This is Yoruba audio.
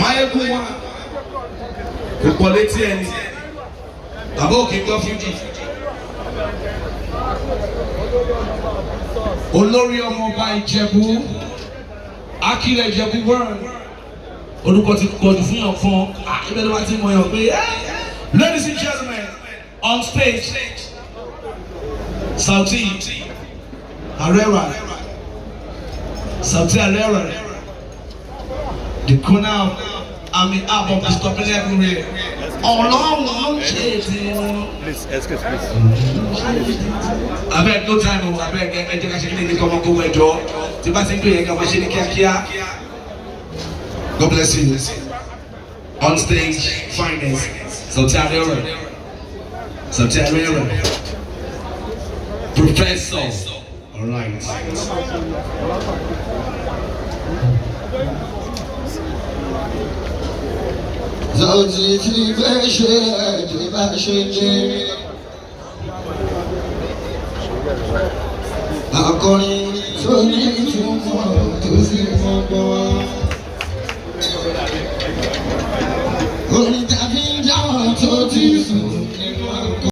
Mayegun wa kò pọ̀ létí ẹni bàbá òkè gbọ́ fújì. Olórí ọmọọba Ìjẹ̀bú, Akílẹ̀ Ìjẹ̀bú world. Orúkọ ti pọ̀jù fún yàn fún ibẹ̀ ló wá ti mọ̀ yàn pé ladies and gentlemen, on stage, Sauty Arẹwà, Sauty Arẹwà, the corner of army album disturbing everywhere. Ọlọ́run ló ń ṣe tiwọn. Please, excuse, please. Abeg, no time o. Abeg, ẹ jẹ́ ká ṣe kí ní kọ́mọ kó wẹjọ tí bá ti ń pè yẹn ká máa ṣe ní kíákíá. God bless you. On stage, finest, Sauty Arẹwà, Sauty Arẹwà, Professor. All right. Sauty ti fẹ́ ṣe ẹ̀jẹ̀ bá ṣe jẹ́. Akọrin tó ní ìtumọ̀ tó sì mọ́gbọ́n wá.